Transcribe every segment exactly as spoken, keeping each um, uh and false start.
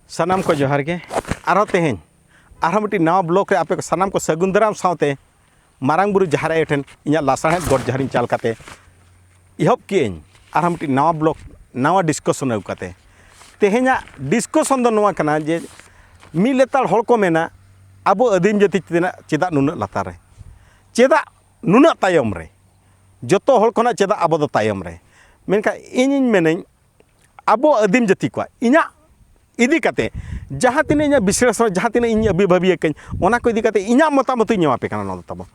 ᱥᱟᱱᱟᱢ ᱠᱚ ᱡᱚᱦᱟᱨ ᱜᱮ᱾ ᱟᱨᱦᱚᱸ ᱛᱮᱦᱮᱧ ᱟᱨᱦᱚᱸ ᱢᱤᱫᱴᱤᱡ ᱱᱟᱣᱟ ᱵᱞᱚᱜ ᱨᱮ ᱟᱯᱮ ᱠᱚ ᱥᱟᱱᱟᱢ ᱠᱚ ᱥᱟᱹᱜᱩᱱ ᱫᱟᱨᱟᱢ ᱥᱟᱶᱛᱮ ᱢᱟᱨᱟᱝ ᱵᱩᱨᱩ ᱡᱟᱦᱮᱨ ᱟᱭᱳ ᱴᱷᱮᱱ ᱤᱧᱟᱹᱜ ᱞᱟᱥᱟᱲᱦᱮᱫ ᱜᱚᱰ ᱡᱚᱦᱟᱨᱤᱧ ᱪᱟᱞ ᱠᱟᱛᱮ ᱮᱦᱚᱵ ᱠᱮᱜ ᱟᱹᱧ ᱟᱨᱦᱚᱸ ᱢᱤᱫᱴᱤᱡ ᱱᱟᱣᱟ ᱵᱞᱚᱜ, ᱱᱟᱣᱟ ᱰᱤᱥᱠᱟᱥᱚᱱ ᱟᱹᱜᱩ ᱠᱟᱛᱮ᱾ ᱛᱮᱦᱮᱧᱟᱜ ᱰᱤᱥᱠᱟᱥᱚᱱ ᱫᱚ ᱱᱚᱣᱟ ᱠᱟᱱᱟ ᱡᱮ ᱢᱤᱫ ᱞᱮᱛᱟᱲ ᱦᱚᱲ ᱠᱚ ᱢᱮᱱᱟ, ᱟᱵᱚ ᱟᱹᱫᱤᱢ ᱡᱟᱹᱛᱤ ᱪᱮᱫᱟᱜ, ᱪᱮᱫᱟᱜ ᱱᱩᱱᱟᱹᱜ ᱞᱟᱛᱟᱨ ᱨᱮ, ᱪᱮᱫᱟᱜ ᱱᱩᱱᱟᱹᱜ ᱛᱟᱭᱚᱢ ᱨᱮ, ᱡᱚᱛᱚ ᱦᱚᱲ ᱠᱷᱚᱱᱟᱜ ᱪᱮᱫᱟᱜ ᱟᱵᱚ ᱫᱚ ᱛᱟᱭᱚᱢ ᱨᱮ? ᱢᱮᱱᱠᱷᱟᱱ ᱤᱧᱤᱧ ᱢᱮᱱᱟᱹᱧ, ᱟᱵᱚ ᱟᱹᱫᱤᱢ ᱡᱟᱹᱛᱤ ᱠᱚᱣᱟᱜ, ᱤᱧᱟᱹᱜ ᱤᱫᱤ ᱠᱟᱛᱮ ᱡᱟᱦᱟᱸ ᱛᱤᱱᱟᱹᱜ ᱤᱧᱟᱹᱜ ᱵᱤᱥᱞᱮᱥᱚᱱ, ᱡᱟᱦᱟᱸ ᱛᱤᱱᱟᱹᱜ ᱤᱧ ᱟᱹᱵᱤ ᱵᱷᱟᱹᱵᱤ ᱟᱠᱟᱹᱧ, ᱚᱱᱟ ᱠᱚ ᱤᱫᱤ ᱠᱟᱛᱮ ᱤᱧᱟᱹᱜ ᱢᱚᱛᱟᱢᱚᱛ ᱤᱧ ᱮᱢᱟ ᱯᱮ ᱠᱟᱱᱟ᱾ ᱱᱚᱣᱟ ᱫᱚ ᱛᱟᱵᱚ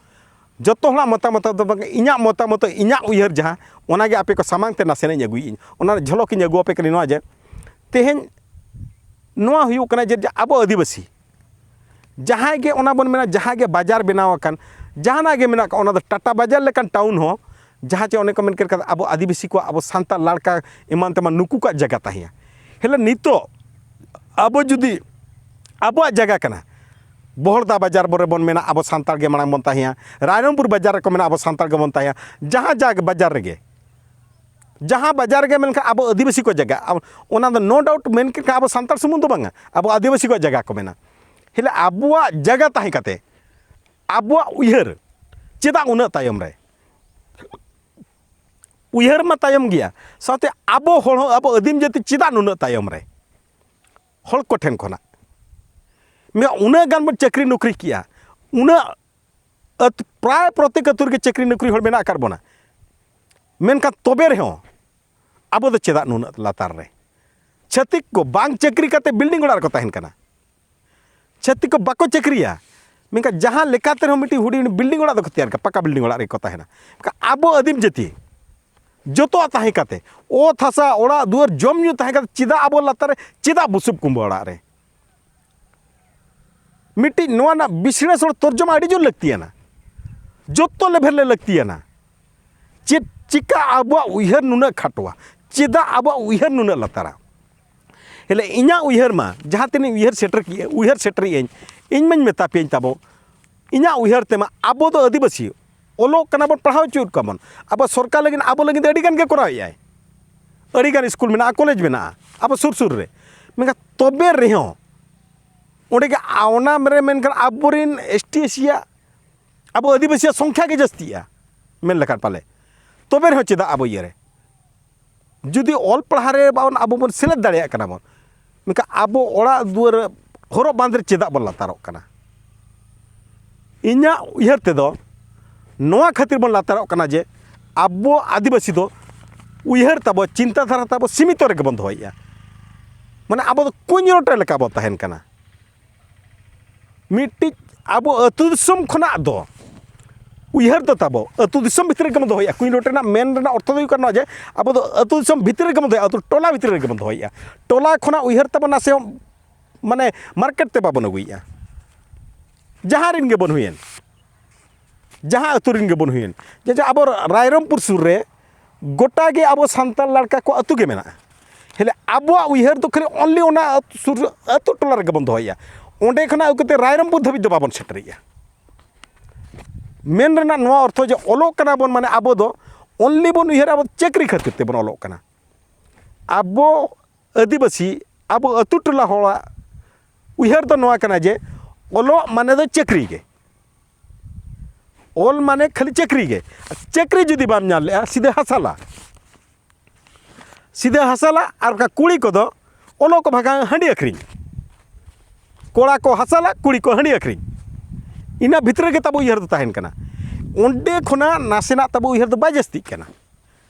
ᱡᱚᱛᱚ ᱦᱚᱲᱟᱜ ᱢᱚᱛᱟᱢᱚᱛ ᱫᱚ ᱵᱟᱝ, ᱤᱧᱟᱹᱜ ᱢᱚᱛᱟᱢᱚᱛ, ᱤᱧᱟᱹᱜ ᱩᱭᱦᱟᱹᱨ ᱡᱟᱦᱟᱸ, ᱚᱱᱟᱜᱮ ᱟᱯᱮ ᱠᱚ ᱥᱟᱢᱟᱝ ᱛᱮ ᱱᱟᱥᱮᱱᱟᱜ ᱤᱧ ᱟᱹᱜᱩᱭᱮᱫ, ᱚᱱᱟ ᱡᱷᱚᱞᱚᱠ ᱤᱧ ᱟᱹᱜᱩ ᱟᱯᱮ ᱠᱟᱱᱟ᱾ ᱱᱚᱣᱟ ᱡᱮ ᱛᱮᱦᱮᱧ ᱱᱚᱣᱟ ᱦᱩᱭᱩᱜ ᱠᱟᱱᱟ ᱡᱮ ᱟᱵᱚ ᱟᱹᱫᱤᱵᱟᱹᱥᱤ ᱡᱟᱦᱟᱸᱭ ᱜᱮ, ᱚᱱᱟ ᱵᱚᱱ ᱢᱮᱱᱟ, ᱡᱟᱦᱟᱸ ᱜᱮ ᱵᱟᱡᱟᱨ ᱵᱮᱱᱟᱣ ᱟᱠᱟᱱ, ᱡᱟᱦᱟᱱᱟᱜ ᱜᱮ ᱢᱮᱱᱟᱜ ᱠᱟᱜ, ᱚᱱᱟ ᱫᱚ ᱴᱟᱴᱟ ᱵᱟᱡᱟᱨ ᱞᱮᱠᱟᱱ ᱴᱟᱣᱩᱱ ᱦᱚᱸ, ᱡᱟᱦᱟᱸ ᱪᱮ ᱚᱱᱮ ᱠᱚ ᱢᱮᱱ ᱠᱮᱫ ᱞᱮᱠᱟ, ᱟᱵᱚ ᱟᱹᱫᱤᱵᱟᱹᱥᱤ ᱠᱚᱣᱟᱜ, ᱟᱵᱚ ᱥᱟᱱᱛᱟᱲ ᱞᱟᱲᱠᱟ ᱮᱢᱟᱱ ᱛᱮᱢᱟᱱ ᱱᱩᱠᱩ ᱠᱚᱣᱟᱜ ᱡᱟᱭᱜᱟ ᱛᱟᱦᱮᱸᱭᱟ᱾ ᱦᱮᱸ, ᱱᱤᱛᱚᱜ ᱟᱵᱚ ᱡᱩᱫᱤ ᱟᱵᱚᱣᱟᱜ ᱡᱟᱭᱜᱟ ᱠᱟᱱᱟ, ᱵᱚᱦᱚᱲᱫᱟ ᱵᱟᱡᱟᱨ ᱵᱚᱨᱮ ᱵᱚᱱ ᱢᱮᱱᱟ, ᱟᱵᱚ ᱥᱟᱱᱛᱟᱲ ᱜᱮ ᱢᱟᱲᱟᱝ ᱵᱚᱱ ᱛᱟᱦᱮᱸᱭᱟ, ᱨᱟᱭᱨᱚᱝᱯᱩᱨ ᱵᱟᱡᱟᱨ ᱨᱮᱠᱚ ᱢᱮᱱᱟ, ᱟᱵᱚ ᱥᱟᱱᱛᱟᱲ ᱜᱮᱵᱚᱱ ᱛᱟᱦᱮᱸᱭᱟ, ᱡᱟᱦᱟᱸ ᱡᱟᱭᱜᱟ ᱵᱟᱡᱟᱨ ᱨᱮᱜᱮ, ᱡᱟᱦᱟᱸ ᱵᱟᱡᱟᱨ ᱨᱮᱜᱮ, ᱢᱮᱱᱠᱷᱟᱱ ᱟᱵᱚ ᱟᱹᱫᱤᱵᱟᱹᱥᱤ ᱠᱚ ᱡᱟᱭᱜᱟ, ᱟᱵ-, ᱚᱱᱟ ᱫᱚ no doubt ᱢᱮᱱ ᱠᱮᱫ ᱠᱷᱟᱱ ᱟᱵᱚ ᱥᱟᱱᱛᱟᱲ ᱥᱩᱢᱩᱝ ᱫᱚ ᱵᱟᱝᱟ, ᱟᱵᱚ ᱟᱹᱫᱤᱵᱟᱹᱥᱤ ᱠᱚᱣᱟᱜ ᱡᱟᱭᱜᱟ ᱠᱚ ᱢᱮᱱᱟ᱾ ᱦᱮᱸ, ᱟᱵᱚᱣᱟᱜ ᱡᱟᱭᱜᱟ ᱛᱟᱦᱮᱸ ᱠᱟᱛᱮ ᱟᱵᱚᱣᱟᱜ ᱩᱭᱦᱟᱹᱨ ᱪᱮᱫᱟᱜ ᱩᱱᱟᱹᱜ ᱛᱟᱭᱚᱢ ᱨᱮ? ᱩᱭᱦᱟᱹᱨ ᱢᱟ ᱛᱟᱭᱚᱢ ᱜᱮᱭᱟ, ᱥᱟᱶᱛᱮ ᱟᱵᱚ ᱦᱚᱲ ᱦᱚᱸ, ᱟᱵᱚ ᱟᱹᱫᱤᱢ ᱡᱟᱹᱛᱤ ᱪᱮᱫᱟᱜ ᱱᱩᱱᱟᱹᱜ ᱛᱟᱭᱚᱢ ᱨᱮ? ᱦᱚᱲ ᱠᱚ ᱴᱷᱮᱱ ᱠᱷᱚᱱᱟᱜ ᱢᱮᱱᱠᱷᱟᱱ ᱩᱱᱟᱹᱜ ᱜᱟᱱ ᱵᱚᱱ ᱪᱟᱹᱠᱨᱤ ᱱᱚᱠᱨᱤ ᱠᱮᱜᱼᱟ, ᱩᱱᱟᱹᱜ ᱟᱹᱛ-, ᱯᱨᱟᱭ ᱯᱨᱚᱛᱮᱠ ᱟᱹᱛᱩ ᱨᱮᱜᱮ ᱪᱟᱹᱠᱨᱤ ᱱᱚᱠᱨᱤ ᱦᱚᱲ ᱢᱮᱱᱟᱜ ᱟᱠᱟᱫ ᱵᱚᱱᱟ᱾ ᱢᱮᱱᱠᱷᱟᱱ ᱛᱚᱵᱮ ᱨᱮᱦᱚᱸ ᱟᱵᱚ ᱫᱚ ᱪᱮᱫᱟᱜ ᱱᱩᱱᱟᱹᱜ ᱞᱟᱛᱟᱨ ᱨᱮ? ᱪᱷᱟᱹᱛᱤᱠ ᱠᱚ ᱵᱟᱝ ᱪᱟᱹᱠᱨᱤ ᱠᱟᱛᱮ ᱵᱤᱞᱰᱤᱝ ᱚᱲᱟᱜ ᱨᱮᱠᱚ ᱛᱟᱦᱮᱱ ᱠᱟᱱᱟ᱾ ᱪᱷᱟᱹᱛᱤᱠ ᱠᱚ ᱵᱟᱠᱚ ᱪᱟᱹᱠᱨᱤᱭᱟ, ᱢᱮᱱᱠᱷᱟᱱ ᱡᱟᱦᱟᱸ ᱞᱮᱠᱟᱛᱮ ᱨᱮᱦᱚᱸ ᱢᱤᱫᱴᱤᱡ ᱦᱩᱰᱤᱧ ᱦᱩᱰᱤᱧ ᱵᱤᱞᱰᱤᱝ ᱚᱲᱟᱜ ᱫᱚᱠᱚ ᱛᱮᱭᱟᱨ ᱠᱟᱜᱼᱟ, ᱯᱟᱠᱟ ᱵᱤᱞᱰᱤᱝ ᱚᱲᱟᱜ ᱨᱮᱜᱮ ᱠᱚ ᱛᱟᱦᱮᱱᱟ᱾ ᱢᱮᱱᱠᱷᱟᱱ ᱟᱵᱚ ᱟᱹᱫᱤᱢ ᱡᱟᱹᱛᱤ ᱡᱚᱛᱚᱣᱟᱜ ᱛᱟᱦᱮᱸ ᱠᱟᱛᱮ, ᱚᱛ ᱦᱟᱥᱟ, ᱚᱲᱟᱜ ᱫᱩᱣᱟᱹᱨ, ᱡᱚᱢ ᱧᱩ ᱛᱟᱦᱮᱸ ᱠᱟᱛᱮ, ᱪᱮᱫᱟᱜ ᱟᱵᱚ ᱞᱟᱛᱟᱨ ᱨᱮ, ᱪᱮᱫᱟᱜ ᱵᱩᱥᱩᱵ ᱠᱩᱢᱵᱟᱹ ᱚᱲᱟᱜ ᱨᱮ? ᱢᱤᱫᱴᱤᱡ ᱱᱚᱣᱟ ᱨᱮᱱᱟᱜ ᱵᱤᱥᱞᱮᱥᱚᱱ ᱛᱚᱨᱡᱚᱢᱟ ᱟᱹᱰᱤ ᱡᱳᱨ ᱞᱟᱹᱠᱛᱤᱭᱟᱱᱟ, ᱡᱚᱛᱚ ᱞᱮᱵᱷᱮᱞ ᱨᱮ ᱞᱟᱹᱠᱛᱤᱭᱟᱱᱟ᱾ ᱪᱮᱫ ᱪᱤᱠᱟ ᱟᱵᱚᱣᱟᱜ ᱩᱭᱦᱟᱹᱨ ᱱᱩᱱᱟᱹᱜ ᱠᱷᱟᱴᱚᱣᱟ? ᱪᱮᱫᱟᱜ ᱟᱵᱚᱣᱟᱜ ᱩᱭᱦᱟᱹᱨ ᱱᱩᱱᱟᱹᱜ ᱞᱟᱛᱟᱨᱟ? ᱦᱮᱸ, ᱤᱧᱟᱹᱜ ᱩᱭᱦᱟᱹᱨ ᱢᱟ ᱡᱟᱦᱟᱸ ᱛᱤᱱᱟᱹᱜ ᱩᱭᱦᱟᱹᱨ ᱥᱮᱴᱮᱨ ᱠᱮᱜᱼᱟ, ᱩᱭᱦᱟᱹᱨ ᱥᱮᱴᱮᱨᱮᱜ ᱟᱹᱧ, ᱤᱧ ᱢᱟᱧ ᱢᱮᱛᱟ ᱯᱮᱭᱟᱧ ᱛᱟᱵᱚ, ᱤᱧᱟᱹᱜ ᱩᱭᱦᱟᱹᱨ ᱛᱮᱢᱟ ᱟᱵᱚ ᱫᱚ ᱟᱹᱫᱤᱵᱟᱹᱥᱤ, ᱚᱞᱚᱜ ᱠᱟᱱᱟ ᱵᱚᱱ, ᱯᱟᱲᱦᱟᱣ ᱦᱚᱪᱚᱭᱮᱫ ᱠᱚᱣᱟ ᱵᱚᱱ, ᱟᱵᱚ ᱥᱚᱨᱠᱟᱨ ᱞᱟᱹᱜᱤᱫ, ᱟᱵᱚ ᱞᱟᱹᱜᱤᱫ ᱟᱹᱰᱤ ᱜᱟᱱ ᱜᱮ ᱠᱚᱨᱟᱣᱮᱫ ᱟᱭ᱾ ᱟᱹᱰᱤ ᱜᱟᱱ ᱥᱠᱩᱞ ᱢᱮᱱᱟᱜᱼᱟ, ᱠᱚᱞᱮᱡᱽ ᱢᱮᱱᱟᱜᱼᱟ ᱟᱵᱚ ᱥᱩᱨ ᱥᱩᱨ ᱨᱮ, ᱢᱮᱱᱠᱷᱟᱱ ᱛᱚᱵᱮ ᱨᱮᱦᱚᱸ ᱚᱸᱰᱮ ᱜᱮ ᱚᱱᱟ ᱨᱮ ᱢᱮᱱᱠᱷᱟᱱ ᱟᱵᱚᱨᱮᱱ ᱮᱥ ᱴᱤ ᱮᱥ ᱥᱤᱭᱟᱜ, ᱟᱵᱚ ᱟᱹᱫᱤᱵᱟᱹᱥᱤᱭᱟᱜ ᱥᱚᱝᱠᱷᱟ ᱜᱮ ᱡᱟᱹᱥᱛᱤᱜᱼᱟ ᱢᱮᱱ ᱞᱮᱠᱷᱟᱱ ᱯᱟᱞᱮ, ᱛᱚᱵᱮ ᱨᱮᱦᱚᱸ ᱪᱮᱫᱟᱜ ᱟᱵᱚ ᱤᱭᱟᱹᱨᱮ ᱡᱩᱫᱤ ᱚᱞ ᱯᱟᱲᱦᱟᱣ ᱨᱮ ᱵᱟᱵᱚᱱ, ᱟᱵᱚ ᱵᱚᱱ ᱥᱮᱞᱮᱫ ᱫᱟᱲᱮᱭᱟᱜ ᱠᱟᱱᱟ ᱵᱚᱱ, ᱢᱮᱱᱠᱷᱟᱱ ᱟᱵᱚ ᱚᱲᱟᱜ ᱫᱩᱣᱟᱹᱨ ᱦᱚᱨᱚᱜ ᱵᱟᱸᱫᱮ ᱨᱮ ᱪᱮᱫᱟᱜ ᱵᱚᱱ ᱞᱟᱛᱟᱨᱚᱜ ᱠᱟᱱᱟ? ᱤᱧᱟᱹᱜ ᱩᱭᱦᱟᱹᱨ ᱛᱮᱫᱚ ᱱᱚᱣᱟ ᱠᱷᱟᱹᱛᱤᱨ ᱵᱚᱱ ᱞᱟᱛᱟᱨᱚᱜ ᱠᱟᱱᱟ ᱡᱮ ᱟᱵᱚ ᱟᱹᱫᱤᱵᱟᱹᱥᱤ ᱫᱚ ᱩᱭᱦᱟᱹᱨ ᱛᱟᱵᱚ, ᱪᱤᱱᱛᱟᱹ ᱫᱷᱟᱨᱟ ᱛᱟᱵᱚ ᱥᱤᱢᱤᱛᱚ ᱨᱮᱜᱮ ᱵᱚᱱ ᱫᱚᱦᱚᱭᱮᱫᱼᱟ᱾ ᱢᱟᱱᱮ ᱟᱵᱚ ᱫᱚ ᱠᱩᱧ ᱨᱚᱴᱮ ᱞᱮᱠᱟ ᱵᱚᱱ ᱛᱟᱦᱮᱱ ᱠᱟᱱᱟ᱾ ᱢᱤᱫᱴᱤᱡ ᱟᱵᱚ ᱟᱹᱛᱩ ᱫᱤᱥᱚᱢ ᱠᱷᱚᱱᱟᱜ ᱫᱚ ᱩᱭᱦᱟᱹᱨ ᱫᱚ ᱛᱟᱵᱚ ᱟᱹᱛᱩ ᱫᱤᱥᱚᱢ ᱵᱷᱤᱛᱨᱤ ᱨᱮᱜᱮ ᱵᱚᱱ ᱫᱚᱦᱚᱭᱮᱫᱼᱟ᱾ ᱠᱩᱧ ᱨᱚᱴᱮ ᱨᱮᱱᱟᱜ ᱢᱮᱱ ᱨᱮᱱᱟᱜ ᱚᱨᱛᱷᱚ ᱫᱚ ᱦᱩᱭᱩᱜ ᱠᱟᱱᱟ ᱡᱮ ᱟᱵᱚ ᱫᱚ ᱟᱹᱛᱩ ᱫᱤᱥᱚᱢ ᱵᱷᱤᱛᱨᱤ ᱨᱮᱜᱮ ᱵᱚᱱ ᱫᱚᱦᱚᱭᱮᱫᱼᱟ, ᱟᱹᱛᱩ ᱴᱚᱞᱟ ᱵᱷᱤᱛᱨᱤ ᱨᱮᱜᱮ ᱵᱚᱱ ᱫᱚᱦᱚᱭᱮᱫᱼᱟ᱾ ᱴᱚᱞᱟ ᱠᱷᱚᱱᱟᱜ ᱩᱭᱦᱟᱹᱨ ᱛᱟᱵᱚ ᱱᱟᱥᱮ ᱦᱚᱸ ᱢᱟᱱᱮ ᱢᱟᱨᱠᱮᱴ ᱛᱮ ᱵᱟᱵᱚᱱ ᱟᱹᱜᱩᱭᱮᱫᱼᱟ᱾ ᱡᱟᱦᱟᱸ ᱨᱮᱱ ᱜᱮᱵᱚᱱ ᱦᱩᱭᱮᱱ, ᱡᱟᱦᱟᱸ ᱟᱹᱛᱩ ᱨᱮᱱ ᱜᱮᱵᱚᱱ ᱦᱩᱭᱮᱱ, ᱡᱮ ᱡᱮ ᱟᱵᱚ ᱨᱟᱭᱨᱚᱝᱯᱩᱨ ᱥᱩᱨ ᱨᱮ ᱜᱚᱴᱟ ᱜᱮ ᱟᱵᱚ ᱥᱟᱱᱛᱟᱲ ᱞᱟᱲᱠᱟ ᱠᱚ ᱟᱹᱛᱩ ᱜᱮ ᱢᱮᱱᱟᱜᱼᱟ᱾ ᱦᱮᱞᱮ ᱟᱵᱚᱣᱟᱜ ᱩᱭᱦᱟᱹᱨ ᱫᱚ ᱠᱷᱟᱹᱞᱤ only ᱚᱱᱟ ᱟᱹᱛᱩ ᱥᱩᱨ ᱟᱹᱛᱩ ᱴᱚᱞᱟ ᱨᱮᱜᱮ ᱵᱚᱱ ᱫᱚᱦᱚᱭᱮᱫᱼᱟ᱾ ᱚᱸᱰᱮ ᱠᱷᱚᱱᱟᱜ ᱟᱹᱜᱩ ᱠᱟᱛᱮ ᱨᱟᱭᱨᱚᱝᱯᱩᱨ ᱫᱷᱟᱹᱵᱤᱡ ᱫᱚ ᱵᱟᱵᱚᱱ ᱥᱮᱴᱮᱨᱮᱜᱼᱟ᱾ ᱢᱮᱱ ᱨᱮᱱᱟᱜ ᱱᱚᱣᱟ ᱚᱨᱛᱷᱚ ᱡᱮ ᱚᱞᱚᱜ ᱠᱟᱱᱟ ᱵᱚᱱ, ᱢᱟᱱᱮ ᱟᱵᱚ ᱫᱚ only ᱵᱚᱱ ᱩᱭᱦᱟᱹᱨᱟ ᱟᱵᱚ ᱪᱟᱹᱠᱨᱤ ᱠᱷᱟᱹᱛᱤᱨ ᱛᱮᱵᱚᱱ ᱚᱞᱚᱜ ᱠᱟᱱᱟ᱾ ᱟᱵᱚ ᱟᱹᱫᱤᱵᱟᱹᱥᱤ, ᱟᱵᱚ ᱟᱹᱛᱩ ᱴᱚᱞᱟ ᱦᱚᱲᱟᱜ ᱩᱭᱦᱟᱹᱨ ᱫᱚ ᱱᱚᱣᱟ ᱠᱟᱱᱟ ᱡᱮ ᱚᱞᱚᱜ ᱢᱟᱱᱮ ᱫᱚ ᱪᱟᱹᱠᱨᱤ ᱜᱮ᱾ ᱚᱞ ᱢᱟᱱᱮ ᱠᱷᱟᱹᱞᱤ ᱪᱟᱹᱠᱨᱤ ᱜᱮ᱾ ᱪᱟᱹᱠᱨᱤ ᱡᱩᱫᱤ ᱵᱟᱢ ᱧᱟᱢ ᱞᱮᱜᱼᱟ, ᱥᱤᱫᱷᱟᱹ ᱦᱟᱥᱟᱞᱟ, ᱥᱤᱫᱷᱟᱹ ᱦᱟᱥᱟᱞᱟ᱾ ᱟᱨ ᱚᱱᱠᱟ ᱠᱩᱲᱤ ᱠᱚᱫᱚ ᱚᱞᱚᱜ ᱠᱚ ᱵᱷᱟᱜᱟᱣ ᱦᱟᱺᱰᱤ ᱟᱹᱠᱷᱨᱤᱧ, ᱠᱚᱲᱟ ᱠᱚ ᱦᱟᱥᱟᱞᱟ, ᱠᱩᱲᱤ ᱠᱚ ᱦᱟᱺᱰᱤ ᱟᱹᱠᱷᱨᱤᱧ᱾ ᱤᱱᱟᱹ ᱵᱷᱤᱛᱨᱤ ᱨᱮᱜᱮ ᱛᱟᱵᱚ ᱩᱭᱦᱟᱹᱨ ᱫᱚ ᱛᱟᱦᱮᱱ ᱠᱟᱱᱟ᱾ ᱚᱸᱰᱮ ᱠᱷᱚᱱᱟᱜ ᱱᱟᱥᱮᱱᱟᱜ ᱛᱟᱵᱚ ᱩᱭᱦᱟᱹᱨ ᱫᱚ ᱵᱟᱭ ᱡᱟᱹᱥᱛᱤᱜ ᱠᱟᱱᱟ᱾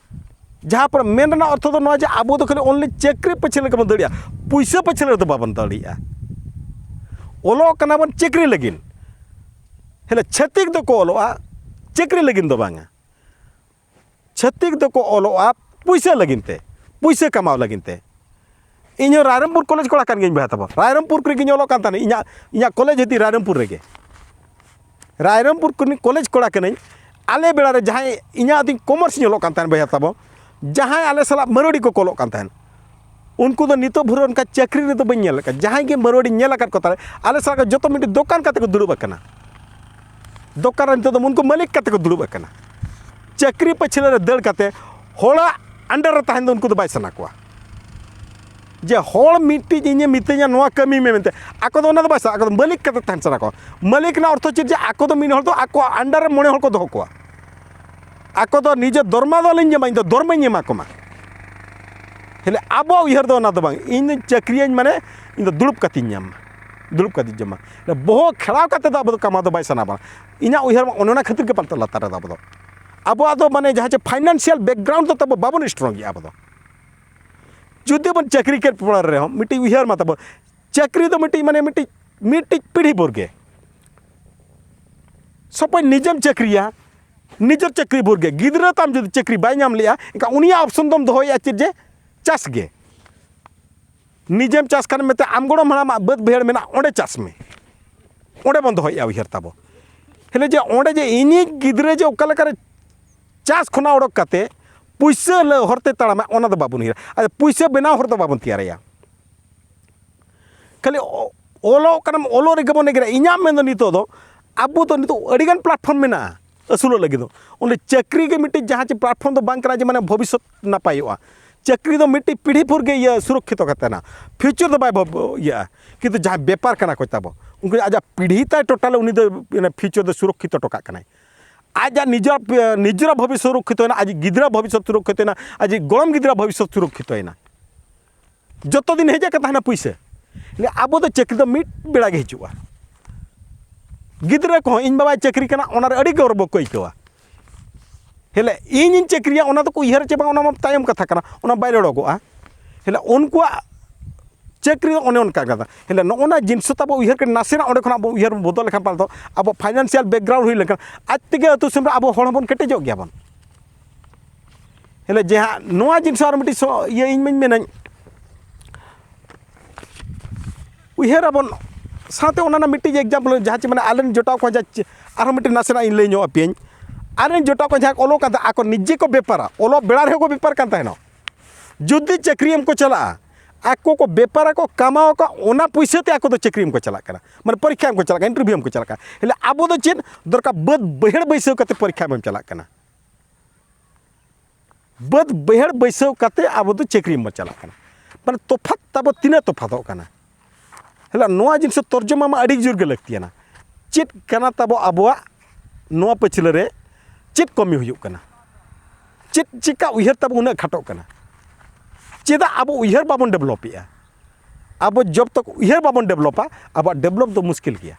ᱡᱟᱦᱟᱸ ᱯᱚᱨᱮ ᱢᱮᱱ ᱨᱮᱱᱟᱜ ᱚᱨᱛᱷᱚ ᱫᱚ ᱱᱚᱣᱟ ᱡᱮ ᱟᱵᱚ ᱫᱚ ᱠᱷᱟᱹᱞᱤ only ᱪᱟᱹᱠᱨᱤ ᱯᱟᱹᱪᱷᱞᱟᱹ ᱞᱟᱹᱜᱤᱫ ᱵᱚᱱ ᱫᱟᱹᱲᱮᱜᱼᱟ, ᱯᱩᱭᱥᱟᱹ ᱯᱟᱹᱪᱷᱞᱟᱹ ᱨᱮᱫᱚ ᱵᱟᱵᱚᱱ ᱫᱟᱹᱲᱮᱜᱼᱟ᱾ ᱚᱞᱚᱜ ᱠᱟᱱᱟ ᱵᱚᱱ ᱪᱟᱹᱠᱨᱤ ᱞᱟᱹᱜᱤᱫ, ᱦᱮᱞᱮ ᱪᱷᱟᱹᱛᱤᱠ ᱫᱚᱠᱚ ᱚᱞᱚᱜᱼᱟ ᱪᱟᱹᱠᱨᱤ ᱞᱟᱹᱜᱤᱫ ᱫᱚ ᱵᱟᱝᱟ᱾ ᱪᱷᱟᱹᱛᱤᱠ ᱫᱚᱠᱚ ᱚᱞᱚᱜᱼᱟ ᱯᱩᱭᱥᱟᱹ ᱞᱟᱹᱜᱤᱫ ᱛᱮ, ᱯᱩᱭᱥᱟᱹ ᱠᱟᱢᱟᱣ ᱞᱟᱹᱜᱤᱫ ᱛᱮ᱾ ᱤᱧ ᱦᱚᱸ ᱨᱟᱭᱨᱚᱝᱯᱩᱨ ᱠᱚᱞᱮᱡᱽ ᱠᱚᱲᱟ ᱠᱟᱱ ᱜᱤᱭᱟᱹᱧ ᱵᱚᱭᱦᱟ ᱛᱟᱵᱚ, ᱨᱟᱭᱨᱚᱝᱯᱩᱨ ᱨᱮᱜᱮᱧ ᱚᱞᱚᱜ ᱠᱟᱱ ᱛᱟᱦᱮᱱᱟ᱾ ᱤᱧᱟᱹᱜ, ᱤᱧᱟᱹᱜ ᱠᱚᱞᱮᱡᱽ ᱦᱩᱭᱩᱜ ᱛᱤᱧ ᱨᱟᱭᱨᱚᱝᱯᱩᱨ ᱨᱮᱜᱮ᱾ ᱨᱟᱭᱨᱚᱝᱯᱩᱨ ᱠᱚᱞᱮᱡᱽ ᱠᱚᱲᱟ ᱠᱟᱹᱱᱟᱹᱧ᱾ ᱟᱞᱮ ᱵᱮᱲᱟ ᱨᱮ ᱡᱟᱦᱟᱸᱭ ᱤᱧᱟᱹᱜ ᱫᱤᱱ ᱠᱚᱢᱟᱨᱥ ᱤᱧ ᱚᱞᱚᱜ ᱠᱟᱱ ᱛᱟᱦᱮᱱ ᱵᱚᱭᱦᱟ ᱛᱟᱵᱚ, ᱡᱟᱦᱟᱸᱭ ᱟᱞᱮ ᱥᱟᱞᱟᱜ ᱢᱟᱹᱨᱣᱟᱹᱲᱤ ᱠᱚ ᱚᱞᱚᱜ ᱠᱟᱱ ᱛᱟᱦᱮᱱ, ᱩᱱᱠᱩ ᱫᱚ ᱱᱤᱛᱚᱜ ᱵᱷᱳᱨ ᱚᱱᱠᱟ ᱪᱟᱹᱠᱨᱤ ᱨᱮᱫᱚ ᱵᱟᱹᱧ ᱧᱮᱞ ᱟᱠᱟᱫ᱾ ᱡᱟᱦᱟᱸᱭ ᱜᱮ ᱢᱟᱹᱨᱣᱟᱹᱲᱤᱧ ᱧᱮᱞ ᱟᱠᱟᱫ ᱠᱚ ᱛᱟᱞᱮ, ᱟᱞᱮ ᱥᱟᱞᱟᱜ ᱡᱚᱛᱚ ᱢᱤᱫᱴᱤᱡ ᱫᱚᱠᱟᱱ ᱠᱟᱛᱮ ᱠᱚ ᱫᱩᱲᱩᱵ ᱟᱠᱟᱱᱟ᱾ ᱫᱚᱠᱟᱱ ᱨᱮ ᱱᱤᱛᱚᱜ ᱫᱚ ᱩᱱᱠᱩ ᱢᱟᱹᱞᱤᱠ ᱠᱟᱛᱮ ᱠᱚ ᱫᱩᱲᱩᱵ ᱟᱠᱟᱱᱟ᱾ ᱪᱟᱹᱠᱨᱤ ᱯᱟᱹᱪᱷᱞᱟᱹ ᱨᱮ ᱫᱟᱹᱲ ᱠᱟᱛᱮ ᱦᱚᱲᱟᱜ under ᱨᱮ ᱛᱟᱦᱮᱱ ᱫᱚ ᱩᱱᱠᱩ ᱫᱚ ᱵᱟᱭ ᱥᱟᱱᱟ ᱠᱚᱣᱟ᱾ ᱡᱮ ᱦᱚᱲ ᱢᱤᱫᱴᱤᱡ ᱤᱧᱮ ᱢᱤᱛᱟᱹᱧᱟ ᱱᱚᱣᱟ ᱠᱟᱹᱢᱤ ᱢᱮ ᱢᱮᱱᱛᱮ, ᱟᱠᱚ ᱫᱚ ᱚᱱᱟ ᱫᱚ ᱵᱟᱭ ᱥᱟᱱᱟ, ᱟᱠᱚ ᱫᱚ ᱢᱟᱹᱞᱤᱠ ᱠᱟᱛᱮ ᱛᱟᱦᱮᱱ ᱥᱟᱱᱟ ᱠᱚᱣᱟ᱾ ᱢᱟᱹᱞᱤᱠ ᱨᱮᱱᱟᱜ ᱚᱨᱛᱷᱚ ᱪᱮᱫ? ᱡᱮ ᱟᱠᱚ ᱫᱚ ᱢᱤᱫ ᱦᱚᱲ ᱫᱚ ᱟᱠᱚᱣᱟᱜ under ᱨᱮ ᱢᱚᱬᱮ ᱦᱚᱲ ᱠᱚ ᱫᱚᱦᱚ ᱠᱚᱣᱟ᱾ ᱟᱠᱚ ᱫᱚ ᱱᱤᱡᱮ ᱫᱚᱨᱢᱟ ᱫᱚ ᱟᱞᱚᱧ ᱧᱟᱢᱟ, ᱤᱧ ᱫᱚ ᱫᱚᱨᱢᱟᱧ ᱮᱢᱟ ᱠᱚᱢᱟ᱾ ᱦᱮᱞᱮ ᱟᱵᱚᱣᱟᱜ ᱩᱭᱦᱟᱹᱨ ᱫᱚ ᱚᱱᱟ ᱫᱚ ᱵᱟᱝ, ᱤᱧ ᱫᱚᱧ ᱪᱟᱹᱠᱨᱤᱭᱟᱹᱧ ᱢᱟᱱᱮ ᱤᱧ ᱫᱚ ᱫᱩᱲᱩᱵ ᱠᱟᱛᱮᱧ ᱧᱟᱢ ᱢᱟ, ᱫᱩᱲᱩᱵ ᱠᱟᱛᱮᱧ ᱡᱚᱢᱟ᱾ ᱵᱚᱦᱚᱜ ᱠᱷᱮᱲᱟᱣ ᱠᱟᱛᱮ ᱫᱚ ᱟᱵᱚ ᱫᱚ ᱠᱟᱢᱟᱣ ᱫᱚ ᱵᱟᱭ ᱥᱟᱱᱟ ᱵᱚᱱᱟ᱾ ᱤᱧᱟᱹᱜ ᱩᱭᱦᱟᱹᱨ ᱢᱟ ᱚᱱᱮ ᱚᱱᱟ ᱠᱷᱟᱹᱛᱤᱨ ᱜᱮ ᱯᱟᱞᱮ ᱞᱟᱛᱟᱨ ᱨᱮᱫᱚ ᱟᱵᱚ ᱫᱚ, ᱟᱵᱚᱣᱟᱜ ᱫᱚ ᱢᱟᱱᱮ ᱡᱟᱦᱟᱸ ᱪᱮ financial background ᱫᱚ ᱛᱟᱵᱚ ᱵᱟᱵᱚᱱ strong ᱜᱮᱭᱟ ᱟᱵᱚ ᱫᱚ᱾ ᱡᱩᱫᱤ ᱵᱚᱱ ᱪᱟᱹᱠᱨᱤ ᱠᱮᱫ ᱯᱚᱨᱮ ᱨᱮᱦᱚᱸ ᱢᱤᱫᱴᱤᱡ ᱩᱭᱦᱟᱹᱨ ᱢᱟ ᱛᱟᱵᱚ, ᱪᱟᱹᱠᱨᱤ ᱫᱚ ᱢᱤᱫᱴᱤᱡ ᱢᱟᱱᱮ ᱢᱤᱫᱴᱤᱡ, ᱢᱤᱫᱴᱤᱡ ᱯᱤᱲᱦᱤ ᱵᱷᱳᱨ ᱜᱮ᱾ ᱥᱚᱯᱚᱭ ᱱᱤᱡᱮᱢ ᱪᱟᱹᱠᱨᱤᱭᱟ, ᱱᱤᱡᱮᱨ ᱪᱟᱹᱠᱨᱤ ᱵᱷᱳᱨ ᱜᱮ, ᱜᱤᱫᱽᱨᱟᱹ ᱛᱟᱢ ᱡᱩᱫᱤ ᱪᱟᱹᱠᱨᱤ ᱵᱟᱭ ᱧᱟᱢ ᱞᱮᱜᱼᱟ, ᱮᱱᱠᱷᱟᱱ ᱩᱱᱤᱭᱟᱜ option ᱫᱚᱢ ᱫᱚᱦᱚᱭᱮᱫᱼᱟ ᱪᱮᱫ? ᱡᱮ ᱪᱟᱥ ᱜᱮ᱾ ᱱᱤᱡᱮᱢ ᱪᱟᱥ ᱠᱷᱟᱱ ᱢᱮᱛᱟᱭ ᱟᱢᱜᱚᱲᱚᱢ ᱦᱟᱲᱟᱢᱟᱜ ᱵᱟᱹᱫᱽ ᱵᱟᱹᱭᱦᱟᱹᱲ ᱢᱮᱱᱟᱜᱼᱟ, ᱚᱸᱰᱮ ᱪᱟᱥ ᱢᱮ, ᱚᱸᱰᱮ ᱵᱚᱱ ᱫᱚᱦᱚᱭᱮᱫᱼᱟ ᱩᱭᱦᱟᱹᱨ ᱛᱟᱵᱚ᱾ ᱦᱮᱞᱮ ᱡᱮ ᱚᱸᱰᱮ ᱡᱮ ᱤᱧᱤᱡ ᱜᱤᱫᱽᱨᱟᱹ ᱡᱮ ᱚᱠᱟ ᱞᱮᱠᱟᱨᱮ ᱪᱟᱥ ᱠᱷᱚᱱᱟᱜ ᱚᱰᱚᱠ ᱠᱟᱛᱮ ᱯᱩᱭᱥᱟᱹ ᱞᱟᱹ ᱦᱚᱨᱛᱮ ᱛᱟᱲᱟᱢᱟ, ᱚᱱᱟ ᱫᱚ ᱵᱟᱵᱚᱱ ᱩᱭᱦᱟᱹᱨᱟ᱾ ᱟᱨ ᱯᱩᱭᱥᱟᱹ ᱵᱮᱱᱟᱣ ᱦᱚᱨ ᱫᱚ ᱵᱟᱵᱚᱱ ᱛᱮᱭᱟᱨᱮᱭᱟ᱾ ᱠᱷᱟᱹᱞᱤ ᱚ-, ᱚᱞᱚᱜ ᱠᱟᱱᱟᱢ, ᱚᱞᱚᱜ ᱨᱮᱜᱮ ᱵᱚᱱ ᱮᱜᱮᱨᱟ᱾ ᱤᱧᱟᱹᱜ ᱢᱮᱱ ᱫᱚ ᱱᱤᱛᱚᱜ ᱫᱚ ᱟᱵᱚ ᱫᱚ ᱱᱤᱛᱚᱜ ᱟᱹᱰᱤᱜᱟᱱ platform ᱢᱮᱱᱟᱜᱼᱟ ᱟᱹᱥᱩᱞᱚᱜ ᱞᱟᱹᱜᱤᱫ ᱫᱚ᱾ ᱚᱸᱰᱮ ᱪᱟᱹᱠᱨᱤ ᱜᱮ ᱢᱤᱫᱴᱤᱡ ᱡᱟᱦᱟᱸ ᱪᱮ platform ᱫᱚ ᱵᱟᱝ ᱠᱟᱱᱟ ᱡᱮ ᱢᱟᱱᱮ ᱵᱷᱚᱵᱤᱥᱥᱚᱛ ᱱᱟᱯᱟᱭᱚᱜᱼᱟ᱾ ᱪᱟᱹᱠᱨᱤ ᱫᱚ ᱢᱤᱫᱴᱤᱡ ᱯᱤᱲᱦᱤ ᱵᱷᱳᱨ ᱜᱮ ᱤᱭᱟᱹ ᱥᱩᱨᱚᱠᱠᱷᱤᱛᱚ ᱠᱟᱛᱮ ᱱᱟ, future ᱫᱚ ᱵᱟᱭ ᱵᱷᱚ-, ᱤᱭᱟᱹᱜᱼᱟ᱾ ᱠᱤᱱᱛᱩ ᱡᱟᱦᱟᱸᱭ ᱵᱮᱯᱟᱨ ᱠᱟᱱᱟ ᱠᱚ ᱛᱟᱵᱚ, ᱩᱱᱠᱩ ᱟᱡᱟᱜ ᱯᱤᱲᱦᱤ ᱛᱟᱭ total ᱩᱱᱤ ᱫᱚ ᱚᱱᱟ future ᱫᱚ ᱥᱩᱨᱚᱠᱠᱷᱤᱛᱚ ᱦᱚᱴᱚ ᱠᱟᱜ ᱠᱟᱱᱟᱭ᱾ ᱟᱡᱟᱜ ᱱᱤᱡᱮᱨᱟᱜ, ᱱᱤᱡᱮᱨᱟᱜ ᱵᱷᱚᱵᱤᱥᱥᱚᱛ ᱥᱩᱨᱚᱠᱠᱷᱤᱛᱚᱭᱮᱱᱟ, ᱟᱡ ᱜᱤᱫᱽᱨᱟᱹ ᱵᱷᱚᱵᱤᱥᱥᱚᱛ ᱥᱩᱨᱚᱠᱠᱷᱤᱛᱚᱭᱮᱱᱟ, ᱟᱡ ᱜᱚᱲᱚᱢ ᱜᱤᱫᱽᱨᱟᱹ ᱵᱷᱚᱵᱤᱥᱥᱚᱛ ᱥᱩᱨᱚᱠᱠᱷᱤᱛᱚᱭᱮᱱᱟ᱾ ᱡᱚᱛᱚ ᱫᱤᱱ ᱦᱮᱡ ᱟᱠᱟᱱ ᱛᱟᱦᱮᱱᱟ ᱯᱩᱭᱥᱟᱹ᱾ ᱞᱟᱹᱭ, ᱟᱵᱚ ᱫᱚ ᱪᱟᱹᱠᱨᱤ ᱫᱚ ᱢᱤᱫ ᱵᱮᱲᱟ ᱜᱮ ᱦᱤᱡᱩᱜᱼᱟ᱾ ᱜᱤᱫᱽᱨᱟᱹ ᱠᱚᱦᱚᱸ ᱤᱧ ᱵᱟᱵᱟᱭ ᱪᱟᱹᱠᱨᱤ ᱠᱟᱱᱟ, ᱚᱱᱟᱨᱮ ᱟᱹᱰᱤ ᱜᱚᱨᱵᱚ ᱠᱚ ᱟᱹᱭᱠᱟᱹᱣᱟ᱾ ᱦᱮᱞᱮ ᱤᱧᱤᱧ ᱪᱟᱹᱠᱨᱤᱭᱟ, ᱚᱱᱟ ᱫᱚᱠᱚ ᱩᱭᱦᱟᱹᱨ ᱪᱮ ᱵᱟᱝ, ᱚᱱᱟ ᱢᱟ ᱛᱟᱭᱚᱢ ᱠᱟᱛᱷᱟ ᱠᱟᱱᱟ, ᱚᱱᱟ ᱵᱟᱭ ᱨᱚᱲᱚᱜᱚᱜᱼᱟ᱾ ᱦᱮᱞᱮ ᱩᱱᱠᱩᱣᱟᱜ ᱪᱟᱹᱠᱨᱤ ᱫᱚ ᱚᱱᱮ ᱚᱱᱠᱟ ᱠᱟᱱᱟ᱾ ᱦᱮᱞᱮ ᱱᱚᱜᱼᱚ ᱱᱟ ᱡᱤᱱᱤᱥ ᱛᱟᱵᱚ ᱩᱭᱦᱟᱹᱨ ᱠᱟᱱᱟ, ᱱᱟᱥᱮᱱᱟᱜ ᱚᱸᱰᱮ ᱠᱷᱚᱱᱟᱜ ᱵᱚ ᱩᱭᱦᱟᱹᱨ ᱵᱚᱫᱚᱞ ᱞᱮᱠᱷᱟᱱ ᱯᱟᱞᱮ ᱫᱚ ᱟᱵᱚ financial background ᱦᱩᱭ ᱞᱮᱱᱠᱷᱟᱱ ᱟᱡ ᱛᱮᱜᱮ ᱟᱹᱛᱩ ᱫᱤᱥᱚᱢ ᱨᱮ ᱟᱵᱚ ᱦᱚᱲ ᱦᱚᱸᱵᱚᱱ ᱠᱮᱴᱮᱡᱚᱜ ᱜᱮᱭᱟ ᱵᱚᱱ᱾ ᱦᱮᱞᱮ ᱡᱮ ᱦᱟᱸᱜ ᱱᱚᱣᱟ ᱡᱤᱱᱤᱥ ᱟᱨ ᱢᱤᱫᱴᱤᱡ ᱥᱚ-, ᱤᱭᱟᱹ ᱤᱧ ᱢᱟᱧ ᱢᱮᱱᱟᱹᱧ, ᱩᱭᱦᱟᱹᱨ ᱟᱵᱚᱱ ᱥᱟᱶᱛᱮ ᱚᱱᱟ ᱨᱮᱱᱟᱜ ᱢᱤᱫᱴᱤᱡ example ᱡᱟᱦᱟᱸ ᱪᱮ ᱢᱟᱱᱮ ᱟᱞᱮᱨᱮᱱ ᱡᱚᱴᱟᱣ ᱠᱚ ᱡᱟᱦᱟᱸ ᱪᱮ-, ᱟᱨᱦᱚᱸ ᱢᱤᱫᱴᱤᱡ ᱱᱟᱥᱮᱱᱟᱜ ᱤᱧ ᱞᱟᱹᱭ ᱧᱚᱜ ᱟᱯᱮᱭᱟᱹᱧ᱾ ᱟᱞᱮᱨᱮᱱ ᱡᱚᱴᱟᱣ ᱠᱚ ᱡᱟᱦᱟᱸ ᱠᱚ ᱚᱞᱚᱜ ᱠᱟᱱ ᱛᱟᱦᱮᱸᱫ, ᱟᱠᱚ ᱱᱤᱡᱮ ᱠᱚ ᱵᱮᱯᱟᱨᱟ, ᱚᱞᱚᱜ ᱵᱮᱲᱟ ᱨᱮᱦᱚᱸ ᱠᱚ ᱵᱮᱯᱟᱨ ᱠᱟᱱ ᱛᱟᱦᱮᱱᱚᱜ᱾ ᱡᱩᱫᱤ ᱪᱟᱹᱠᱨᱤ ᱮᱢ ᱠᱚ ᱪᱟᱞᱟᱜᱼᱟ, ᱟᱠᱚ ᱠᱚ ᱵᱮᱯᱟᱨ ᱟᱠᱚ, ᱠᱟᱢᱟᱣ ᱟᱠᱚ, ᱚᱱᱟ ᱯᱩᱭᱥᱟᱹ ᱛᱮ ᱟᱠᱚ ᱫᱚ ᱪᱟᱹᱠᱨᱤ ᱮᱢ ᱠᱚ ᱪᱟᱞᱟᱜ ᱠᱟᱱᱟ, ᱢᱟᱱᱮ ᱯᱚᱨᱤᱠᱠᱷᱟ ᱮᱢ ᱠᱚ ᱪᱟᱞᱟᱜ ᱠᱟᱱᱟ, interview ᱮᱢ ᱠᱚ ᱪᱟᱞᱟᱜ ᱠᱟᱱᱟ᱾ ᱦᱮᱞᱮ ᱟᱵᱚ ᱫᱚ ᱪᱮᱫ ᱫᱚᱨᱠᱟᱨ? ᱵᱟᱹᱫᱽ ᱵᱟᱹᱭᱦᱟᱹᱲ ᱵᱟᱹᱭᱥᱟᱹᱣ ᱠᱟᱛᱮ ᱯᱚᱨᱤᱠᱠᱷᱟ ᱮᱢ ᱪᱟᱞᱟᱜ ᱠᱟᱱᱟ, ᱵᱟᱹᱫᱽ ᱵᱟᱹᱭᱦᱟᱹᱲ ᱵᱟᱹᱭᱥᱟᱹᱣ ᱠᱟᱛᱮ ᱟᱵᱚ ᱫᱚ ᱪᱟᱹᱠᱨᱤ ᱮᱢ ᱵᱚᱱ ᱪᱟᱞᱟᱜ ᱠᱟᱱᱟ᱾ ᱢᱟᱱᱮ ᱛᱚᱯᱷᱟᱛ ᱛᱟᱵᱚ ᱛᱤᱱᱟᱹᱜ ᱛᱚᱯᱷᱟᱛᱚᱜ ᱠᱟᱱᱟ᱾ ᱦᱮᱞᱟ, ᱱᱚᱣᱟ ᱡᱤᱱᱤᱥ ᱛᱚᱨᱡᱚᱢᱟ ᱢᱟ ᱟᱹᱰᱤ ᱡᱳᱨ ᱜᱮ ᱞᱟᱹᱠᱛᱤᱭᱟᱱᱟ᱾ ᱪᱮᱫ ᱠᱟᱱᱟ ᱛᱟᱵᱚ ᱟᱵᱚᱣᱟᱜ ᱱᱚᱣᱟ ᱯᱟᱹᱪᱷᱞᱟᱹ ᱨᱮ ᱪᱮᱫ ᱠᱚᱢᱤ ᱦᱩᱭᱩᱜ ᱠᱟᱱᱟ? ᱪᱮᱫ ᱪᱮᱠᱟ ᱩᱭᱦᱟᱹᱨ ᱛᱟᱵᱚ ᱩᱱᱟᱹᱜ ᱠᱷᱟᱴᱚᱜ ᱠᱟᱱᱟ? ᱪᱮᱫᱟᱜ ᱟᱵᱚ ᱩᱭᱦᱟᱹᱨ ᱵᱟᱵᱚᱱ ᱰᱮᱵᱷᱞᱚᱯᱮᱜᱼᱟ? ᱟᱵᱚ ᱡᱚᱵ ᱛᱚᱠ ᱩᱭᱦᱟᱹᱨ ᱵᱟᱵᱚᱱ ᱰᱮᱵᱷᱞᱚᱯᱟ, ᱟᱵᱚᱣᱟᱜ ᱰᱮᱵᱷᱞᱚᱯ ᱫᱚ ᱢᱩᱥᱠᱤᱞ ᱜᱮᱭᱟ᱾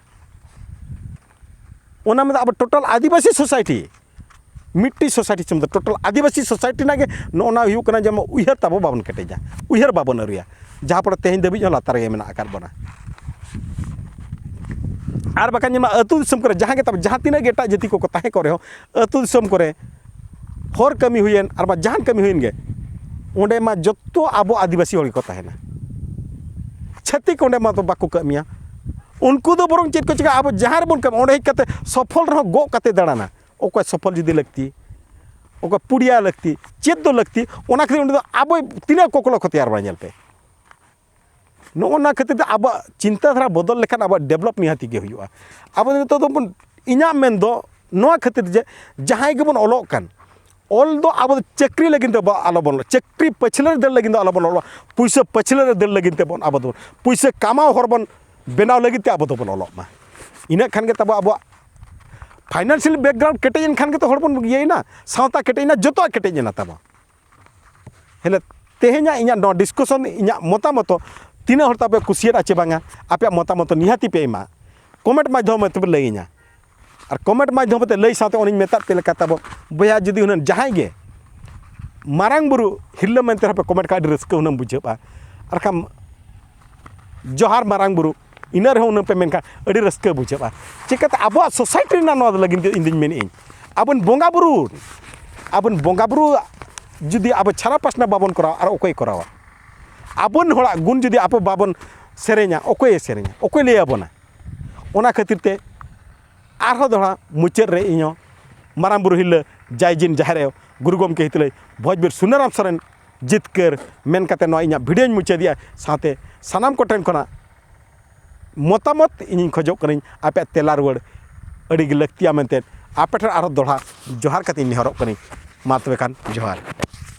ᱚᱱᱟ ᱢᱮᱱᱫᱚ ᱟᱵᱚ ᱴᱳᱴᱟᱞ ᱟᱹᱫᱤᱵᱟᱹᱥᱤ ᱥᱳᱥᱟᱭᱴᱤ, ᱢᱤᱫᱴᱤᱡ ᱥᱳᱥᱟᱭᱴᱤ ᱥᱮᱢ ᱫᱚ ᱴᱳᱴᱟᱞ ᱟᱹᱫᱤᱵᱟᱹᱥᱤ ᱥᱳᱥᱟᱭᱴᱤ ᱨᱮᱱᱟᱜ ᱜᱮ ᱱᱚᱜᱼᱚ ᱱᱟ ᱦᱩᱭᱩᱜ ᱠᱟᱱᱟ ᱡᱮ ᱩᱭᱦᱟᱹᱨ ᱛᱟᱵᱚ ᱵᱟᱵᱚᱱ ᱠᱮᱴᱮᱡᱟ, ᱩᱭᱦᱟᱹᱨ ᱵᱟᱵᱚᱱ ᱟᱹᱨᱩᱭᱟ, ᱡᱟᱦᱟᱸ ᱯᱚᱨᱮ ᱛᱮᱦᱮᱧ ᱫᱷᱟᱹᱵᱤᱡ ᱦᱚᱸ ᱞᱟᱛᱟᱨ ᱨᱮᱜᱮ ᱢᱮᱱᱟᱜ ᱟᱠᱟᱫ ᱵᱚᱱᱟ᱾ ᱟᱨ ᱵᱟᱠᱷᱟᱱ ᱧᱮᱞ ᱢᱟ ᱟᱹᱛᱩ ᱫᱤᱥᱚᱢ ᱠᱚᱨᱮ ᱡᱟᱦᱟᱸ ᱜᱮ ᱛᱟᱵᱚ, ᱡᱟᱦᱟᱸ ᱛᱤᱱᱟᱹᱜ ᱜᱮ ᱮᱴᱟᱜ ᱡᱟᱹᱛᱤ ᱠᱚᱠᱚ ᱛᱟᱦᱮᱸ ᱠᱚᱜ ᱨᱮᱦᱚᱸ, ᱟᱹᱛᱩ ᱫᱤᱥᱚᱢ ᱠᱚᱨᱮ ᱦᱚᱨ ᱠᱟᱹᱢᱤ ᱦᱩᱭᱮᱱ ᱟᱨ ᱵᱟ ᱡᱟᱦᱟᱱ ᱠᱟᱹᱢᱤ ᱦᱩᱭᱮᱱ ᱜᱮ, ᱚᱸᱰᱮ ᱢᱟ ᱡᱚᱛᱚ ᱟᱵᱚ ᱟᱹᱫᱤᱵᱟᱹᱥᱤ ᱦᱚᱲ ᱜᱮᱠᱚ ᱛᱟᱦᱮᱱᱟ᱾ ᱪᱷᱟᱹᱛᱤᱠ ᱚᱸᱰᱮ ᱢᱟ ᱫᱚ ᱵᱟᱠᱚ ᱠᱟᱹᱢᱤᱭᱟ᱾ ᱩᱱᱠᱩ ᱫᱚ ᱵᱚᱨᱚᱝ ᱪᱮᱫ ᱠᱚ ᱪᱤᱠᱟᱹ, ᱟᱵᱚ ᱡᱟᱦᱟᱸ ᱨᱮᱵᱚᱱ ᱠᱟᱹᱢᱤ, ᱚᱸᱰᱮ ᱦᱮᱡ ᱠᱟᱛᱮ ᱥᱚᱯᱷᱚᱞ ᱨᱮᱦᱚᱸ ᱜᱚᱜ ᱠᱟᱛᱮ ᱫᱟᱬᱟᱱᱟ᱾ ᱚᱠᱚᱭ ᱥᱚᱯᱷᱚᱞ ᱡᱩᱫᱤ ᱞᱟᱹᱠᱛᱤ, ᱚᱠᱚᱭ ᱯᱩᱲᱤᱭᱟ ᱞᱟᱹᱠᱛᱤ, ᱪᱮᱫ ᱫᱚ ᱞᱟᱹᱠᱛᱤ, ᱚᱱᱟ ᱠᱷᱟᱹᱛᱤᱨ ᱩᱱᱤ ᱫᱚ ᱟᱵᱚ ᱛᱤᱱᱟᱹᱜ ᱠᱚᱠᱞᱚ ᱠᱚ ᱛᱮᱭᱟᱨ ᱵᱟᱲᱟ, ᱧᱮᱞ ᱯᱮ᱾ ᱱᱚᱜᱼᱚ ᱱᱚᱣᱟ ᱠᱷᱟᱹᱛᱤᱨ ᱛᱮ ᱟᱵᱚᱣᱟᱜ ᱪᱤᱱᱛᱟᱹ ᱫᱷᱟᱨᱟ ᱵᱚᱫᱚᱞ ᱞᱮᱠᱷᱟᱱ ᱟᱵᱚᱣᱟᱜ ᱰᱮᱵᱷᱞᱚᱯ ᱱᱤᱦᱟᱹᱛᱤ ᱜᱮ ᱦᱩᱭᱩᱜᱼᱟ᱾ ᱟᱵᱚ ᱫᱚ ᱱᱤᱛᱚᱜ ᱫᱚᱵᱚᱱ, ᱤᱧᱟᱹᱜ ᱢᱮᱱ ᱫᱚ ᱱᱚᱣᱟ ᱠᱷᱟᱹᱛᱤᱨ ᱡᱮ ᱡᱟᱦᱟᱸᱭ ᱜᱮᱵᱚᱱ ᱚᱞᱚᱜ ᱠᱟᱱ, ᱚᱞ ᱫᱚ ᱟᱵᱚ ᱫᱚ ᱪᱟᱹᱠᱨᱤ ᱞᱟᱹᱜᱤᱫ ᱫᱚ ᱟᱞᱚᱵᱚᱱ ᱚᱞᱚᱜ, ᱪᱟᱹᱠᱨᱤ ᱯᱟᱹᱪᱷᱞᱟᱹ ᱨᱮ ᱫᱟᱹᱲ ᱞᱟᱹᱜᱤᱫ ᱫᱚ ᱟᱞᱚᱵᱚᱱ ᱚᱞᱚᱜ, ᱯᱩᱭᱥᱟᱹ ᱯᱟᱹᱪᱷᱞᱟᱹ ᱨᱮ ᱫᱟᱹᱲ ᱞᱟᱹᱜᱤᱫ ᱛᱮᱵᱚᱱ ᱟᱵᱚ ᱫᱚᱵᱚᱱ, ᱯᱩᱭᱥᱟᱹ ᱠᱟᱢᱟᱣ ᱦᱚᱨ ᱵᱚᱱ ᱵᱮᱱᱟᱣ ᱞᱟᱹᱜᱤᱫ ᱛᱮ ᱟᱵᱚ ᱫᱚᱵᱚᱱ ᱚᱞᱚᱜ ᱢᱟ᱾ ᱤᱱᱟᱹᱜ ᱠᱷᱟᱱ ᱜᱮ ᱛᱟᱵᱚ ᱟᱵᱚᱣᱟᱜ ᱯᱷᱟᱭᱱᱟᱱᱥᱤᱭᱟᱞ ᱵᱮᱠᱜᱨᱟᱣᱩᱱᱰ ᱠᱮᱴᱮᱡ ᱮᱱ ᱠᱷᱟᱱ ᱜᱮᱛᱚ ᱦᱚᱲ ᱵᱚᱱ ᱤᱭᱟᱹᱭᱮᱱᱟ, ᱥᱟᱶᱛᱟ ᱠᱮᱴᱮᱡ ᱮᱱᱟ, ᱡᱚᱛᱚᱣᱟᱜ ᱠᱮᱴᱮᱡ ᱮᱱᱟ ᱛᱟᱵᱚ᱾ ᱦᱮᱞᱮ, ᱛᱮᱦᱮᱧᱟᱜ ᱤᱧᱟᱹᱜ ᱱᱚᱣᱟ ᱰᱤᱥᱠᱟᱥᱚᱱ, ᱤᱧᱟᱹᱜ ᱢᱚᱛᱟᱢᱚᱛᱚ ᱛᱤᱱᱟᱹᱜ ᱦᱚᱲ ᱛᱟᱯᱮ ᱠᱩᱥᱤᱭᱟᱫᱟ ᱪᱮ ᱵᱟᱝᱟ, ᱟᱯᱮᱭᱟᱜ ᱢᱚᱛᱟᱢᱚᱛᱚ ᱱᱤᱦᱟᱹᱛᱤ ᱯᱮ ᱮᱢᱟ, ᱠᱚᱢᱮᱱᱴ ᱢᱟᱫᱽᱫᱷᱚᱢ ᱛᱮᱯᱮ ᱞᱟᱹᱭᱟᱹᱧᱟ᱾ ᱟᱨ ᱠᱚᱢᱮᱱᱴ ᱢᱟᱫᱽᱫᱷᱚᱢ ᱛᱮ ᱞᱟᱹᱭ ᱥᱟᱶᱛᱮ ᱚᱱᱮᱧ ᱢᱮᱛᱟᱫ ᱯᱮ ᱞᱮᱠᱟ ᱛᱟᱵᱚ, ᱵᱚᱭᱦᱟ ᱡᱩᱫᱤ ᱦᱩᱱᱟᱹᱝ ᱡᱟᱦᱟᱸᱭ ᱜᱮ ᱢᱟᱨᱟᱝ ᱵᱩᱨᱩ ᱦᱤᱨᱞᱟᱹ ᱢᱮᱱᱛᱮ ᱨᱮᱦᱚᱸ ᱯᱮ ᱠᱚᱢᱮᱱᱴ ᱠᱷᱟᱱ ᱟᱹᱰᱤ ᱨᱟᱹᱥᱠᱟᱹ ᱦᱩᱱᱟᱹᱝ ᱵᱩᱡᱷᱟᱹᱜᱼᱟ᱾ ᱟᱨ ᱠᱷᱟᱱ ᱡᱚᱦᱟᱨ ᱢᱟᱨᱟᱝ ᱵᱩᱨᱩ, ᱤᱱᱟᱹ ᱨᱮᱦᱚᱸ ᱩᱱᱟᱹᱜ ᱯᱮ ᱢᱮᱱᱠᱷᱟᱱ ᱟᱹᱰᱤ ᱨᱟᱹᱥᱠᱟᱹ ᱵᱩᱡᱷᱟᱹᱜᱼᱟ᱾ ᱪᱤᱠᱟᱹᱛᱮ ᱟᱵᱚᱣᱟᱜ ᱥᱳᱥᱟᱭᱴᱤ ᱨᱮᱱᱟᱜ ᱱᱚᱣᱟ ᱞᱟᱹᱜᱤᱫ ᱜᱮ ᱤᱧ ᱫᱩᱧ ᱢᱮᱱᱮᱫ ᱟᱹᱧ, ᱟᱵᱚᱱ ᱵᱚᱸᱜᱟ ᱵᱩᱨᱩ, ᱟᱵᱚᱱ ᱵᱚᱸᱜᱟ ᱵᱩᱨᱩ ᱡᱩᱫᱤ ᱟᱵᱚ ᱪᱷᱟᱨᱟ ᱯᱟᱥᱱᱟ ᱵᱟᱵᱚᱱ ᱠᱚᱨᱟᱣᱟ, ᱟᱨ ᱚᱠᱚᱭ ᱠᱚᱨᱟᱣᱟ? ᱟᱵᱚᱱ ᱦᱚᱲᱟᱜ ᱜᱩᱱ ᱡᱩᱫᱤ ᱟᱵᱚ ᱵᱟᱵᱚᱱ ᱥᱮᱨᱮᱧᱟ, ᱚᱠᱚᱭᱮ ᱥᱮᱨᱮᱧᱟ? ᱚᱠᱚᱭ ᱞᱟᱹᱭ ᱟᱵᱚᱱᱟ? ᱚᱱᱟ ᱠᱷᱟᱹᱛᱤᱨ ᱛᱮ ᱟᱨᱦᱚᱸ ᱫᱚᱦᱲᱟ ᱢᱩᱪᱟᱹᱫ ᱨᱮ ᱤᱧᱦᱚᱸ ᱢᱟᱨᱟᱝ ᱵᱩᱨᱩ ᱦᱤᱨᱞᱟᱹ ᱡᱟᱭ ᱡᱤᱱ ᱡᱟᱦᱮᱨ ᱟᱭᱳ ᱜᱩᱨᱩ ᱜᱚᱢᱠᱮ ᱦᱤᱛᱟᱹᱞᱟᱹᱭ ᱵᱷᱚᱸᱡᱽᱵᱤᱨ ᱥᱩᱱᱟᱹᱨᱟᱢ ᱥᱚᱨᱮᱱ ᱡᱤᱛᱠᱟᱹᱨ ᱢᱮᱱ ᱠᱟᱛᱮ ᱱᱚᱣᱟ ᱤᱧᱟᱹᱜ ᱵᱷᱤᱰᱤᱭᱳᱧ ᱢᱩᱪᱟᱹᱫᱮᱜᱼᱟ᱾ ᱥᱟᱶᱛᱮ ᱥᱟᱱᱟᱢ ᱠᱚᱴᱷᱮᱱ ᱠᱷᱚᱱᱟᱜ ᱢᱚᱛᱟᱢᱚᱛ ᱤᱧᱤᱧ ᱠᱷᱚᱡᱚᱜ ᱠᱟᱹᱱᱟᱹᱧ, ᱟᱯᱮᱭᱟᱜ ᱛᱮᱞᱟ ᱨᱩᱣᱟᱹᱲ ᱟᱹᱰᱤ ᱜᱮ ᱞᱟᱹᱠᱛᱤᱭᱟ ᱢᱮᱱᱛᱮ ᱟᱯᱮ ᱴᱷᱮᱱ ᱟᱨᱦᱚᱸ ᱫᱚᱦᱲᱟ ᱡᱚᱦᱟᱨ ᱠᱟᱛᱮ ᱤᱧ ᱱᱮᱦᱚᱨᱚᱜ ᱠᱟᱹᱱᱟᱹᱧ᱾ ᱢᱟ ᱛᱚᱵᱮ ᱠᱷᱟᱱ ᱡᱚᱦᱟᱨ᱾